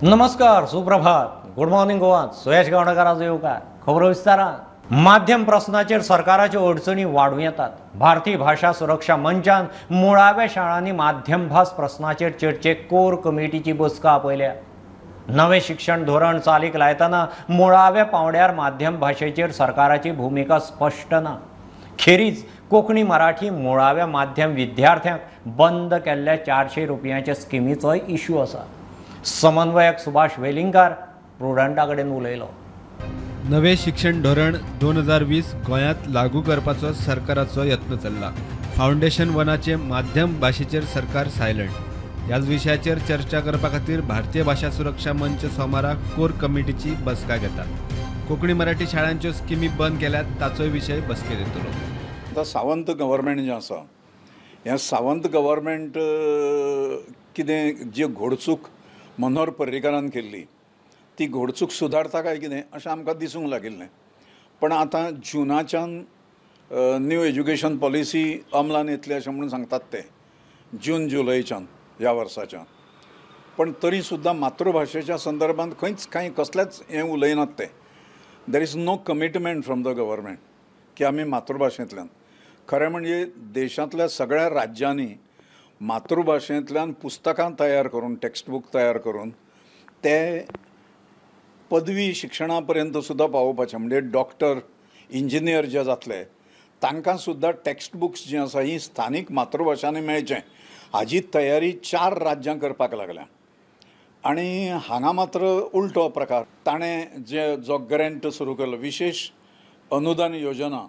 नमस्कार, सुप्रभात, good morning Goa. सुयश गावणेकर आज येवकार. खबरो विस्तारान. माध्यम प्रस्नाचेर सरकाराच्यो अडचणी वाडूं येतात. भारतीय भाशा सुरक्षा मंचान मुळाव्या शाळांनी माध्यम भास प्रस्नाचेर चर्चेक कोर कमिटीची बसका आपयल्या. नवें शिक्षण धोरण चालीक लायतना मुळाव्या पावंड्यार माध्यम भाशेचेर सरकाराची भुमिका स्पश्ट ना. खेरीज कोंकणी मराठी मुळाव्या माध्यम विद्यार्थ्यांक बंद केल्ल्या 400 रुपयांच्या स्किमीचोय इश्यू आसा. समन्वयक सुभाष वेलिंगकार प्रुडंटा कडेन उलयलो. नवे शिक्षण धोरण 2020 गोंयांत लागू करपाचो सरकाराचो यत्न चल्ला. फावंडेशन वनाचे माध्यम भाशेचेर सरकार सायलंट. ह्याच विशयाचेर चर्चा करपा खातीर भारतीय भाशा सुरक्षा मंच सोमारा कोर कमिटीची बसका घेता. कोंकणी मराठी शाळांच्यो स्किमी बंद केल्यात ताचोय विशय बसकेत येतलो. आतां सावंत गव्हर्मेंट जें आसा, हें सावंत गव्हर्मेंट कितें जी घोडचूक मनोहर पर्रीकारान केल्ली ती घोडचूक सुदारता काय कितें अशें आमकां दिसूंक लागिल्लें. पण आतां जुनाच्यान न्यू एज्युकेशन पॉलिसी अंमलान येतली अशें म्हणून सांगतात ते, जून जुलयच्यान ह्या वर्साच्यान. पण तरी सुद्दां मातृभाशेच्या संदर्भात खंयच कांय कसलेंच हें उलयनात ते. There is no commitment from the government की आमी मातृभाशेंतल्यान. खरें म्हणजे देशांतल्या सगळ्या राज्यांनी मातृभाशेंतल्यान पुस्तकां तयार करून, टेक्स्टबूक तयार करून ते पदवी शिक्षणा पर्यंत सुद्दां पावोवपाचें. म्हणजे डॉक्टर, इंजिनियर जे जातले तांकां सुद्दां टेक्स्टबुक्स जीं आसा हीं स्थानीक मातृभाशांनी मेळचें हाजी तयारी 4 राज्यां करपाक लागल्या. आनी हांगा मात्र उल्टो प्रकार. ताणें जे जो ग्रँट सुरू केलो, विशेष अनुदान योजना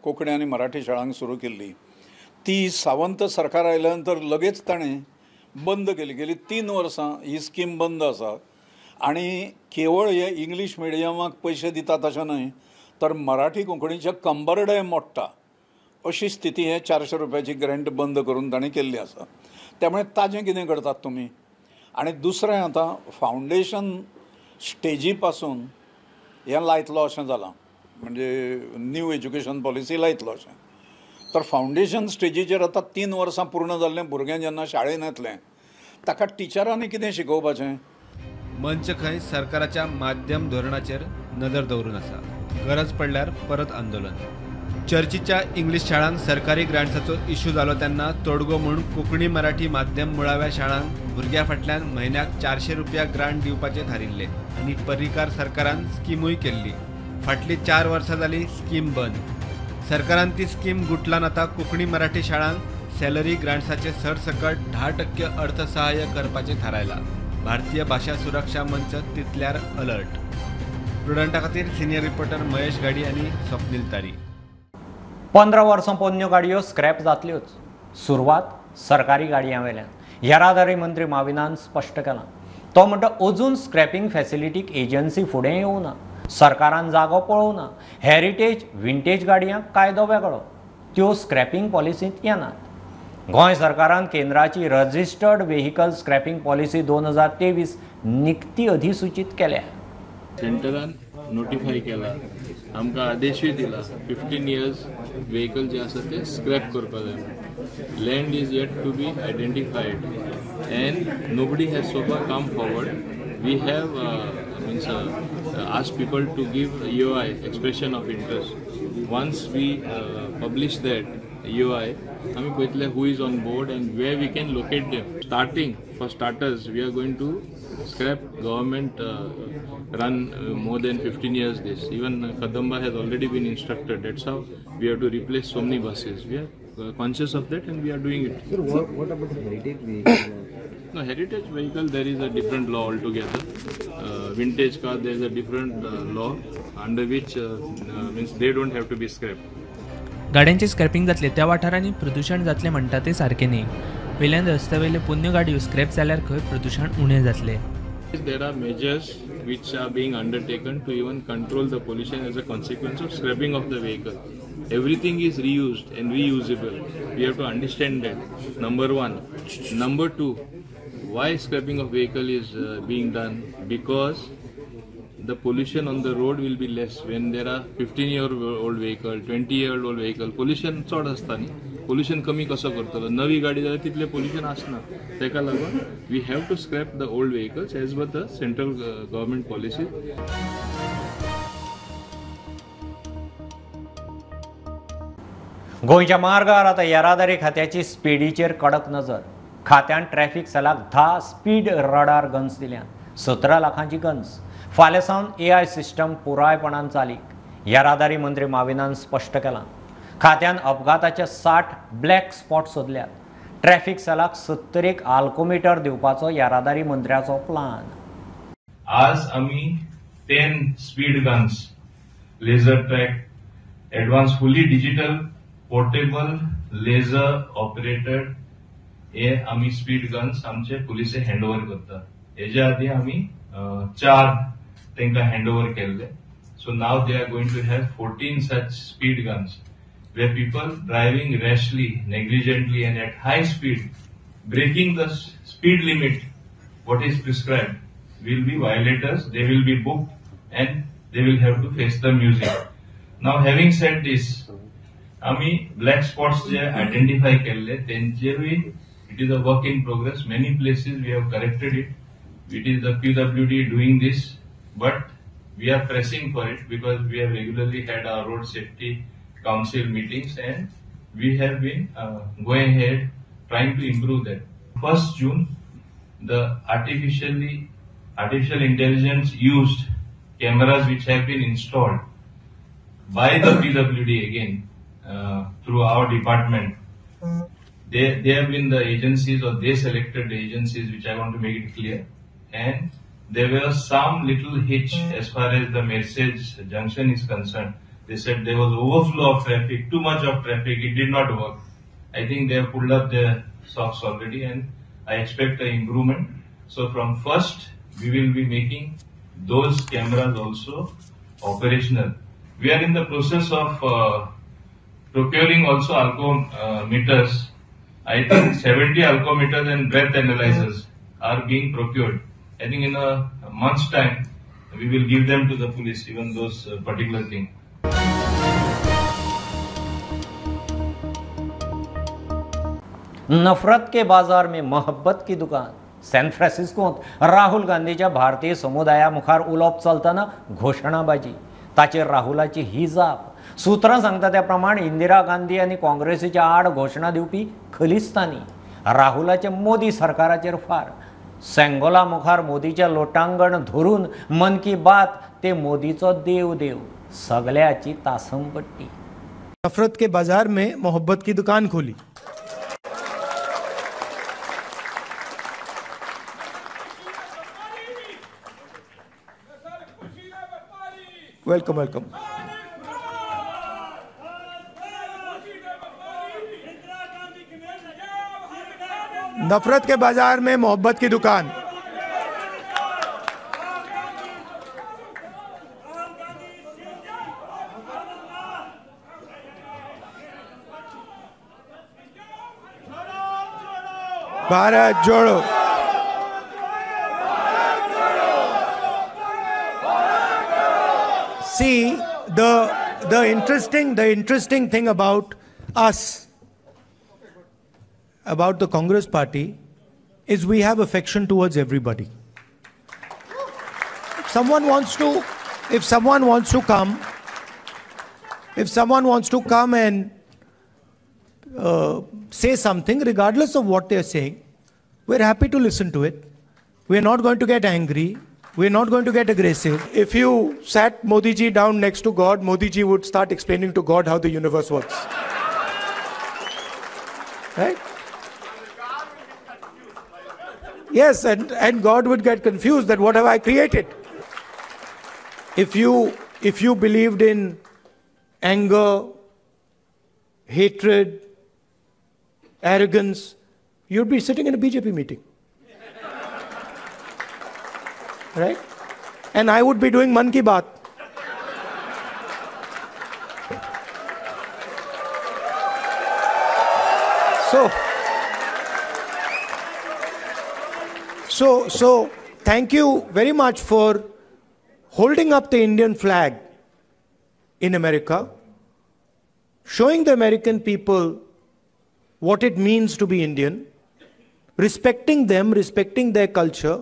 कोंकणी आनी मराठी शाळांक सुरू केल्ली, ती सावंत सरकार आयल्या नंतर लगेच ताणें बंद केली. गेली 3 वर्सां ही स्कीम बंद आसा. आनी केवळ हे इंग्लीश मिडियमाक पयशे दितात अशें न्हय, तर मराठी कोंकणीचे कंबरडे मोडटा अशी स्थिती हे 400 रुपयाची ग्रँट बंद करून ताणें केल्ली आसा. त्यामुळे ताजें कितें करतात तुमी? आनी दुसरें, आतां फावंडेशन स्टेजी पासून हें लायतलो अशें जालां, म्हणजे न्यू एज्युकेशन पॉलिसी लायतलो अशें. तर फावंडेशन स्टेजीचेर आतां 3 वर्सां पूर्ण जाल्लें भुरगें जेन्ना शाळेन येतलें ताका टिचरांनी कितें शिकोवपाचें? मंच खंय सरकाराच्या माध्यम धोरणाचेर नदर दवरून आसा. गरज पडल्यार परत आंदोलन. चर्चीच्या इंग्लीश शाळांक सरकारी ग्रांट्साचो इश्यू जालो तेन्ना तोडगो म्हूण कोंकणी मराठी माध्यम मुळाव्या शाळांक भुरग्यां फाटल्यान म्हयन्याक 400 रुपया ग्रांट दिवपाचें थारिल्लें आनी पर्रीकार सरकारान स्किमूय केल्ली. फाटलीं 4 वर्सां जाली स्कीम बंद. सरकारान ती स्कीम गुटलान आतां कोंकणी मराठी शाळांक सॅलरी ग्रांट्साचे सरसकट 10% अर्थसहाय्य करपाचें थारायलां. भारतीय भाशा सुरक्षा मंच तितल्यार अलर्ट. प्रुडंटा खातीर सिनियर रिपोर्टर महेश गाडी आनी स्वप्नील तारी. 15 वर्सां पोन्न्यो गाडयो स्क्रॅप जातल्योच. सुरवात सरकारी गाडयां वेल्यान. येरादारी मंत्री माविनान स्पश्ट केलां. तो म्हणटा अजून स्क्रॅपिंग फॅसिलिटीक एजन्सी फुडें येवना, सरकारान जागो पळोवना. हेरिटेज विंटेज गाडयांक कायदो वेगळो, त्यो स्क्रॅपिंग पॉलिसींत येनात. गोंय सरकारान केंद्राची रजिस्टर्ड व्हेकल स्क्रॅपिंग पॉलिसी 2023 निकती अधिसूचित केल्या. सेंटरान नोटिफाय केला, आमकां आदेशूय दिला 15 इयर्स व्हेकल जे आसा ते स्क्रॅप करपाक जाय. Land is yet to be identified and nobody has so far come forward. We have means asked people to give EOI, expression of interest. Once we publish that EOI, आमी पळयतले who is on board and where we can locate them. Starting for starters, we are going to scrap government run more than 15 years this. Even Kadamba has already been instructed. That's how we have to replace so many buses. We are conscious of that and we are doing it. Sir, what about the heritage vehicle? No, heritage vehicle, there is a different law altogether. Vintage car, there is a different law under which means they don't have to be scrapped. गाड्यांचे scrapping जातले त्या वाठारांनी प्रदूशण जातलें म्हणटा तें सारकें न्ही. वयल्यान रस्त्या वयले पोन्न्यो गाडयो स्क्रॅप जाल्यार खंय प्रदूशण उणें जातलें. There are measures which are being undertaken to even control the pollution as a consequence of scrapping of the vehicle. Everything is reused and reusable. We have to understand that, number one. Number two, why scrapping of vehicle is being done? Because the pollution on the road will be less when there are 15-year-old vehicle, 20-year-old vehicle. Pollution चड आसता न्ही. Pollution कमी कसो करतलो? नवी गाडी जाल्यार तितलें पोल्युशन आसना. ताका लागून we have to scrap the old vehicles as per the central government policy. गोंयच्या मार्गार आतां येरादारी खात्याची स्पिडीचेर कडक नजर. खात्यान ट्रॅफिक सेलाक 10 स्पीड रडार गन्स दिल्यात. 17 लाखांची गन्स. फाल्यां सावन AI system पुरायपणान चालीक. येरादारी मंत्री माविनान स्पश्ट केलां. खात्यान अपघाताचे 60 ब्लॅक स्पॉट सोदल्यात. ट्रॅफिक सेलाक 70 आल्कोमिटर दिवपाचो येरादारी मंत्र्याचो प्लान. आज आमी 10 speed guns, laser track, advance fully digital portable laser operated हे आमी स्पीड गन्स आमचे पुलिसे हँडओवर करता. हेज्या आदी आमी 4 तांकां हँडओवर केल्ले. So now they are going to have 14 such speed guns where people driving rashly, negligently and at high speed, breaking the speed limit what is prescribed, will be violators. They will be booked and they will have to face the music. Now having said this, आमी black spots जे identify केल्ले तेंचेरूय it is a work in progress. Many places we have corrected it. It is the PWD doing this, but we are pressing for it because we have regularly had our road safety council meetings and we have been going ahead trying to improve that. 1st June, the artificial intelligence used cameras which have been installed by the PWD again through our department, they have been the agencies, or they selected the agencies, which I want to make it clear. And there was some little hitch as far as the Mercedes junction is concerned. They said there was overflow of traffic, too much of traffic, it did not work. I think they have pulled up their socks already and I expect an improvement. So from 1st, we will be making those cameras also operational. We are in the process of procuring also alcometers. I think 70 alcometers and breath analyzers are being procured. I think in a month's time, we will give them to the police, even those particular thing. नफरत K बाजार में मोहब्बत की दुकान. San फ्रान्सिस्कोत Rahul गांधीच्या भारतीय समुदाया मुखार उलोवप चलतना घोशणाबाजी. ताचेर राहुलाची ही जाप. सूत्रां सांगता त्या प्रमाण इंदिरा गांधी आनी काँग्रेसीच्या आड घोशणा दिवपी खलिस्तानी. राहुलाचे मोदी सरकाराचेर फार. सेंगोला मुखार मोदीच्या लोटांगण धरून मन की बात ते मोदीचो देव देव सगळ्याची तासमपट्टी. नफरत के बाजार में मोहब्बत की दुकान खोली. Welcome welcome. नफरत के बाजार में मोहब्बत की दुकान. भारत जोड़ो. See, the interesting thing about us, about the Congress party, is we have affection towards everybody. If someone wants to come and say something, regardless of what they are saying, we're happy to listen to it. We're not going to get angry. We're not going to get aggressive. If you sat Modi ji down next to God, Modi ji would start explaining to God how the universe works. Right? Yes, and God would get confused that what have I created? If you believed in anger, hatred, arrogance, you'd be sitting in a BJP meeting. Right? And I would be doing Man Ki Baat. So thank you very much for holding up the Indian flag in America, showing the American people what it means to be Indian, respecting them, respecting their culture.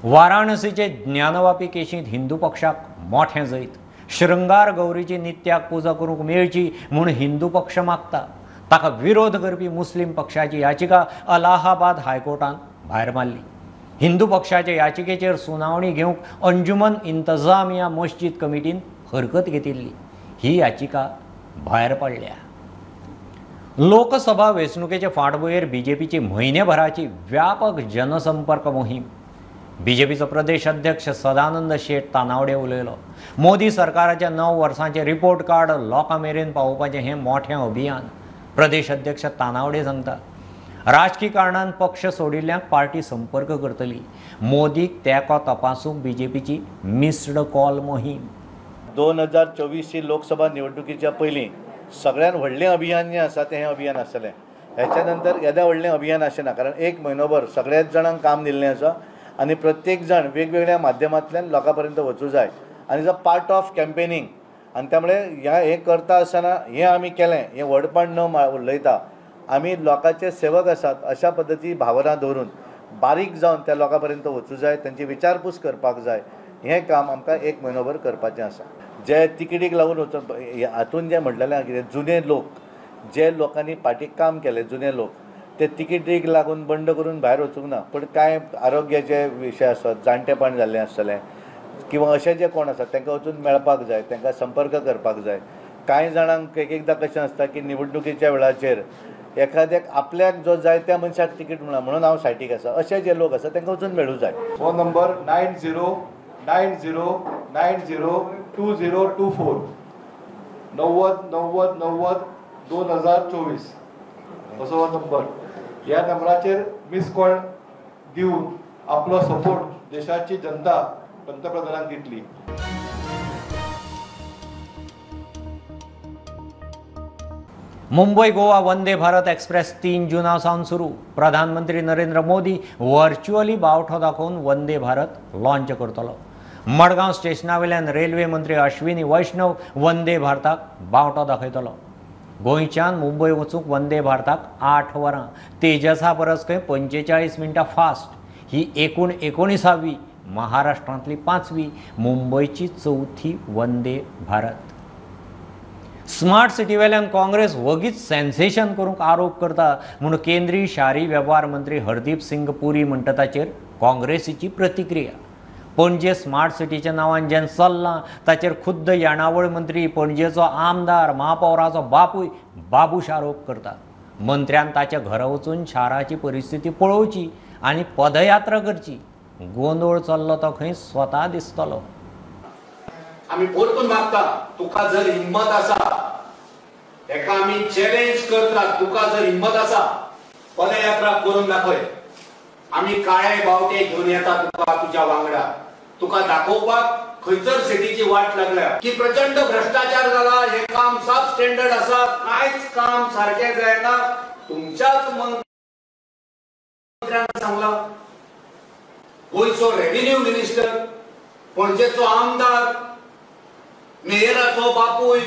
वाराणसीचे Gyanvapi केशींत Hindu पक्षाक मोठें जैत. शृंगार गौरीची नित्याक पुजा करूंक मेळची म्हूण हिंदू पक्ष मागता. ताका विरोध करपी मुस्लीम पक्षाची याचिका अलाहाबाद हायकोर्टान भायर मारली. हिंदू पक्षाचे याचिकेचेर सुनावणी घेवंक अंजुमन इंतजामिया मस्जिद कमिटीन हरकत घेतिल्ली. ही याचिका भायर पडल्या. लोकसभा वेंचणुकेचे फाटभुंयेर बीजेपीची म्हयनेभराची व्यापक जनसंपर्क मोहीम. बीजेपीचो प्रदेश अध्यक्ष सदानंद शेट तानावडे उलयलो. मोदी सरकाराच्या 9 वर्सांचे रिपोर्ट कार्ड लोकां मेरेन पावोवपाचें हें मोठें अभियान. प्रदेश अध्यक्ष तानावडे सांगता, राजकी कारणान पक्ष सोडिल्ल्यांक पार्टी संपर्क करतली. मोदीक तेंको तपासूंक बीजेपीची मिस्ड कॉल मोहीम. 2024 लोकसभा निवडणुकीच्या पयलीं सगळ्यात व्हडलें अभियान जें आसा तें हें अभियान आसतलें. हेच्या नंतर येदें व्हडलें अभियान अशें ना, कारण एक म्हयनोभर सगळ्याच जाणांक काम दिल्लें आसा आनी प्रत्येक जाण वेगवेगळ्या माध्यमांतल्यान लोकां पर्यंत वचूं जाय आनी is a part of campaigning. आनी त्यामुळे हें करता आसतना हें आमी केलें हें व्हडपण न उलयता आमी लोकांचे सेवक आसात अशा पद्दती भावना दवरून बारीक जावन त्या लोकां पर्यंत वचूं जाय, तांची विचारपूस करपाक जाय. हें काम आमकां एक म्हयनोभर करपाचें आसा. जे तिकेटीक लागून वचून हातून जें म्हटलेलें कितें जुने लोक जे लोकांनी पार्टीक काम केलें जुने लोक ते तिकेटीक लागून बंड करून भायर वचूंक ना, पूण कांय आरोग्याचे विशय आसत, जाणटेपण जाल्लें आसतलें किंवा अशें जे कोण आसात तांकां वचून मेळपाक जाय, तांकां संपर्क करपाक जाय. कांय जाणांक एक एकदां कशें आसता की निवडणुकीच्या वेळाचेर एखाद्याक आपल्याक जो जाय त्या मनशाक तिकीट मेळना म्हणून हांव सायटीक आसा अशे जे लोक आसा तांकां वचून मेळूं जाय. फोन नंबर 90 90 90 2024 90 90 90 2024 असो हो नंबर. ह्या नंबराचेर मिस कॉल दिवन आपलो सपोर्ट देशाची जनता पंतप्रधानांक दितली. मुंबई गोवा वंदे भारत एक्सप्रेस 3 जूना सावन सुरू. प्रधानमंत्री नरेंद्र मोदी व्हर्च्युअली बावठो दाखोवन वंदे भारत लॉन्च करतलो. मडगांव स्टेशना वयल्यान रेल्वे मंत्री अश्विनी वैष्णव वंदे भारताक बावटो दाखयतलो. गोंयच्यान मुंबय वचूंक वंदे भारताक 8 वरां, तेजसा परस खंय 45 मिनटां फास्ट. ही एकूण 19वी, महाराष्ट्रांतली 5वी, मुंबयची 4थी वंदे भारत. स्मार्ट सिटी वेल्यान काँग्रेस वगीच सेन्सेशन करूंक आरोप करता म्हूण केंद्रीय शारी वेव्हार मंत्री हरदीप सिंग पुरी म्हणटा ताचेर काँग्रेसीची प्रतिक्रिया. पणजे स्मार्ट सिटीच्या नांवान जें चल्लां ताचेर खुद्द येणावळ मंत्री, पणजेचो आमदार, महापौराचो बापूय बाबूश आरोप करता. मंत्र्यान ताच्या घरा वचून शाराची परिस्थिती पळोवची आनी पदयात्रा करची. गोंदळ चल्लो तो खंय स्वता दिसतलो. आमी परतून मागता, तुका जर हिम्मत आसा, हेका आमी चॅलेंज करता, तुका जर हिम्मत आसा पदयात्रा करून दाखय. आमी काळे बावटे घेवन येता तुका तुज्या वांगडा, तुका दाखोवपाक खंयसर सिटीची वाट लागल्या की प्रचंड भ्रष्टाचार जाला, हे काम सब स्टँडर्ड आसा, कांयच काम सारकें जायना. तुमच्याच मंत्र्यान सांगला, गोंयचो रेव्हेन्यू मिनिस्टर, पणजेचो आमदार, मेयराचो बापूय,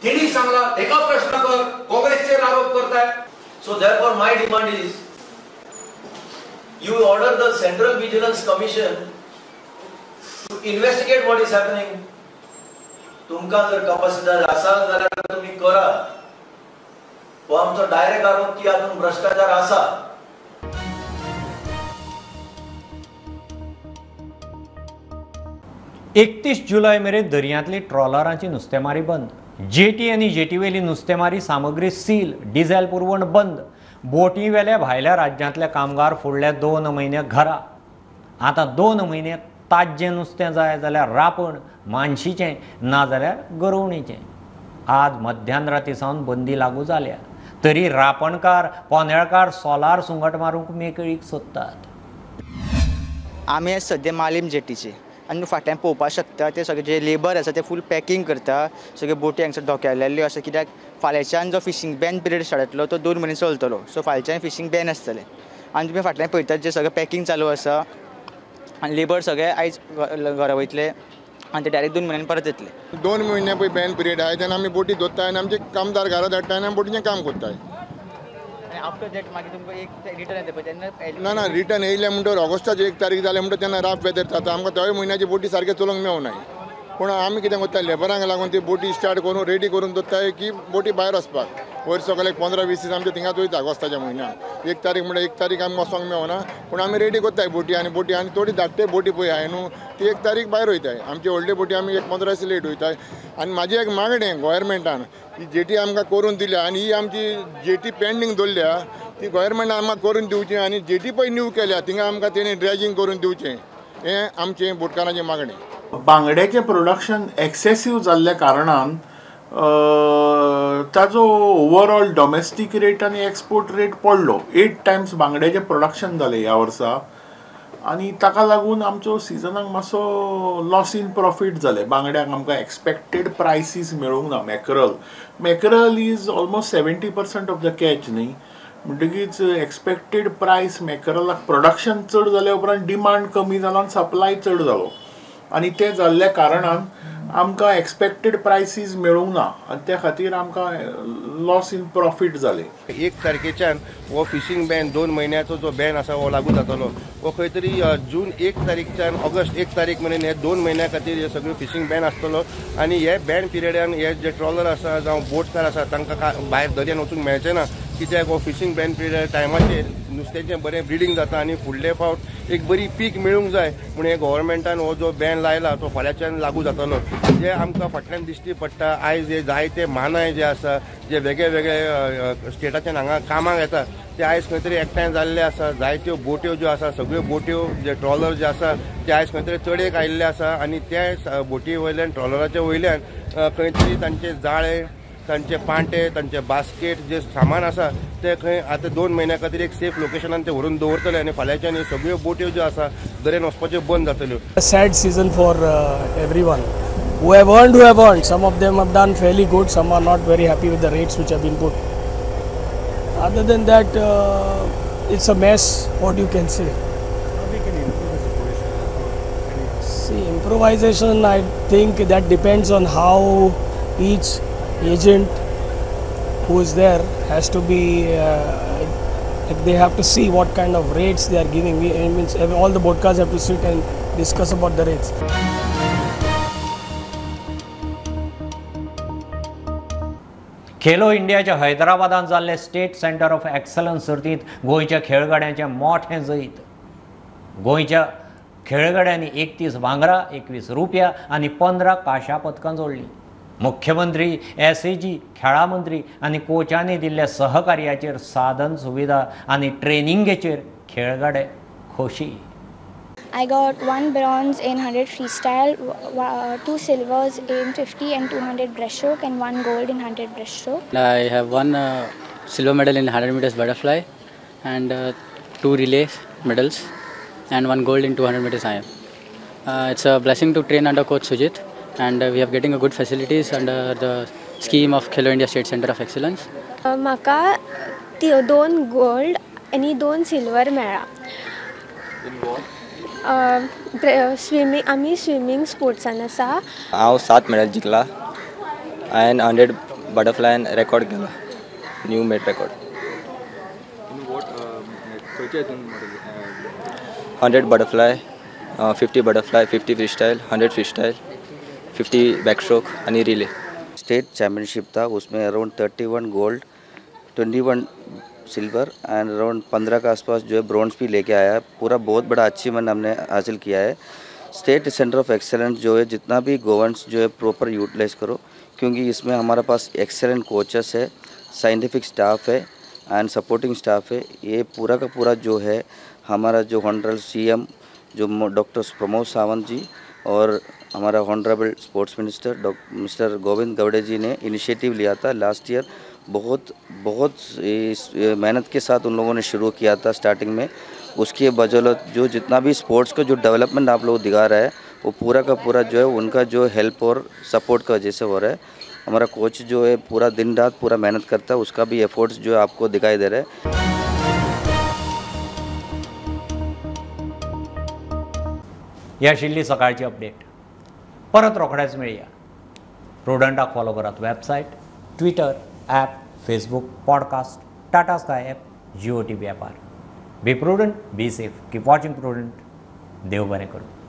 तेणी सांगला, तेका प्रश्न कर, काँग्रेसचेर आरोप करताय. So therefore my demand is you order the Central Vigilance Commission to investigate what is happening. तुमकां जर कपासिदार आसा जाल्यार तुमी करा. हो आमचो डायरेक्ट आरोप की हातूंत भ्रष्टाचार आसा. 31 जुलय मेरेन दर्यांतली ट्रॉलरांची नुस्तेमारी बंद. जेटी आनी जेटीवेली नुस्तेमारी सामग्री सील, डिझेल पुरवण बंद. बोटी वेल्या भायल्या राज्यांतले कामगार फुडल्या 2 म्हयने घरा. आतां 2 म्हयने ताज्जें नुस्तें जाय जाल्यार रापण मानशीचें, नाजाल्यार गरोवणीचें. आज मध्यान राती सावन बंदी लागू जाल्या तरी रापणकार, पोनेळकार सोलार सुंगट मारूंक मेकळीक सोदतात. आमी सद्या मालीम जेटीचे आनी फाटल्यान पळोवपाक शकता ते सगळे जे लेबर आसा ते फूल पॅकींग करता. सगळे बोटी हांगसर धोक्यालेल्यो आसा, कित्याक फाल्यांच्यान जो फिशींग बॅन पिरियड स्टार्ट जातलो तो 2 म्हयने चलतलो. सो फाल्यांच्यान फिशींग बॅन आसतलें. आनी तुमी फाटल्यान पळयतात जे सगळें पॅकींग चालू आसा आनी लेबर सगळे आयज घरा वयतले, आनी ते डायरेक्ट 2 म्हयन्यांनी परत येतले. 2 म्हयने पळय बॅन पिरियड आहाय तेन्ना आमी बोटी दोत्ताय आनी आमचे कामदार घरा धाडटाय आनी आमी बोटीचें काम करताय. आनी आफ्टर that मागीर तुमकां एक रिटर्न येता पळय तेन्ना? ना ना, रिटर्न येयले म्हणटकर ऑगस्टाची 1 तारीख जाले म्हणटकर तेन्ना राफ वेदर जाता, आमकां त्या म्हयन्याची बोटी सारकें चलोवंक मेळनाय. पूण आमी कितें करता, लेबरांक लागून ती बोटी स्टार्ट करून रेडी करून दवरताय की बोटी भायर वचपाक. वयर सगळे 15-20 दीस आमचे थिंगाच वयता ऑगस्टाच्या म्हयन्याक. 1 तारीख म्हणल्यार 1 तारीख आमकां वचोंक मेळना, पूण आमी रेडी करताय बोटी. आनी बोटी आनी थोडी धाकटे बोटी पळय आहाय न्हू ती 1 तारीख भायर वयताय. आमची व्हडली बोटी आमी एक 15 दीस लेट वयताय. आनी म्हाजी एक मागणें गोवोरमेंटान ही जेटी आमकां करून दिल्या आनी ही आमची जेटी पेंडींग दवरल्या ती गोवोरमेंटान आमकां करून दिवची. आनी जेटी पळय न्यू केल्या थिंगा आमकां तेणी ड्रेजींग करून दिवचें, हें आमचें बोटकारांचें मागणें. बांगड्याचें प्रोडक्शन एक्सेसीव जाल्ल्या कारणान ताजो ओवरऑल डॉमेस्टीक रेट आनी एक्सपोर्ट रेट पडलो. 8 टायम्स बांगड्याचें प्रोडक्शन जालें ह्या वर्सा आनी ताका लागून आमचो सिजनाक मातसो लॉस इन प्रॉफीट जालें. बांगड्याक आमकां एक्सपेक्टेड प्रायसीस मेळूंक ना. Mackerel is almost 70% of the catch न्ही, म्हणटकीच एक्सपेक्टेड प्रायस मॅकरलाक प्रोडक्शन चड जाल्या उपरांत डिमांड कमी जाला आनी सप्लाय चड जालो आनी तें जाल्ल्या कारणान आमकां एक्सपेक्टेड प्रायसीस मेळूंक ना आनी त्या खातीर आमकां लॉस इन प्रॉफीट जालें. 1 तारखेच्यान हो फिशींग बॅन 2 म्हयन्याचो जो बॅन आसा हो लागू जातलो. हो खंय तरी जून 1 तारीखच्यान ऑगस्ट 1 तारीख मेरेन हे 2 म्हयन्या खातीर हे सगळें फिशींग बॅन आसतलो. आनी हे बॅन पिरियडान हे जे ट्रॉलर आसा जावं बोटकार आसा तांकां भायर दर्यान वचूंक मेळचें ना, कित्याक हो फिशींग बॅन पिरियड टायमाचेर नुस्त्याचें बरें ब्रिडींग जाता आनी फुडले फावट एक बरी पीक मेळूंक जाय म्हूण हे गव्हर्मेंटान हो जो बॅन लायला तो फाल्यांच्यान लागू जातलो. जे आमकां फाटल्यान दिश्टी पडटा आयज हे जायते मानाय जे आसा जे वेगळे वेगळे स्टेटाच्यान हांगा कामाक येता ते आयज खंय तरी एकठांय जाल्ले आसा. जायत्यो बोट्यो ज्यो आसा सगळ्यो बोट्यो जे ट्रॉलर जे आसा ते आयज खंय तरी चडयेक आयिल्ले आसा आनी त्या बोटी वयल्यान ट्रॉलराच्या वयल्यान खंय तरी तांचे जाळे, तांचे पांटे, तांचे बास्केट जे सामान आसा ते खंय आतां 2 म्हयन्या खातीर एक सेफ लोकेशनान ते व्हरून दवरतले आनी फाल्यांच्यान ह्यो सगळ्यो बोट्यो ज्यो आसा दर्यान वचपाच्यो बंद जातल्यो. Sad season for everyone who have earned, who have earned. Some of them have done fairly good, some are not very happy with the rates which have been put. Other than that, it's a mess, what you can say. How we can improve the situation? See, improvisation, I think that depends on how each agent who is there has to be, like they have to see what kind of rates they are giving. It means all the boatcars have to sit and discuss about the rates. Khelo इंडियाच्या हैदराबादान जाल्ले state centre of excellence सर्तींत गोंयच्या खेळगड्यांचें मोठें जैत. गोंयच्या खेळगड्यांनी 31 भांगरा, 21 रुपया आनी 15 कांश्या पदकां जोडलीं. मुख्यमंत्री, एसएजी, खेळां मंत्री आनी कोचांनी दिल्ल्या सहकार्याचेर साधन सुविधा आनी ट्रेनिंगेचेर खेळगडे खोशी. I got 1 bronze in 100 freestyle, 2 silvers in 50 and 200 breaststroke, and 1 gold in 100 breaststroke. I have won silver medal in 100 meters butterfly and 2 relay medals and 1 gold in 200 meters IM. It's a blessing to train under Coach Sujit, and we are getting a good facilities under the scheme of Khelo India State Center of Excellence. म्हाका 2 gold आनी 2 silver मेळ्ळा. Swimming, आमी swimming स्पोर्ट्सान आसा. हांव 7 medal जिखला. हांवें 100 बटरफ्लायन record केला, new made record. 100 butterfly, 50 butterfly, 50 freestyle, 100 freestyle, 50 backstroke आनी relay. State championship था, उसमें around 31 gold, 21 silver and around 15 K आसपास जो है ब्रॉन्ज भी लेके आया है. पूरा बहुत बड़ा अचीवमेंट हमने हासिल किया है. स्टेट सेंटर ऑफ एक्सेलेंस जो है जितना भी गोवंस जो है प्रॉपर यूटिलाइज करो, क्योंकि इसमें हमारे पास एक्सेलेंट कोचेस है, साइंटिफिक स्टाफ है एंड सपोर्टिंग स्टाफ है. ये पूरा का पूरा जो है हमारा जो ऑनरेबल सीएम जो डॉक्टर प्रमोद सावंत जी और हमारा honourable sports minister mister Govind Gawde ji ने इनिशिएटिव लिया था लास्ट ईयर. बहुत बहुत मेहनत के साथ उन लोगों ने शुरू किया था स्टार्टिंग में. उसके बदौलत जो जितना भी स्पोर्ट्स का जो डेवलपमेंट आप लोग दिखा रहा है वो पूरा का पूरा जो है उनका जो हेल्प और सपोर्ट का वजह से हो रहा है. हमारा कोच जो है पूरा दिन रात पूरा मेहनत करता है, उसका भी एफर्ट्स जो है आपको दिखाई दे रहा है. ही आशिल्ली सकाळची अपडेट. परत रोखडेच मेळया. प्रुडंटाक फॉलो करात website, Twitter, app, Facebook, podcast, Tata Sky app, Jio TV ॲपार. Be prudent, be safe, keep watching Prudent. देव बरें करूं.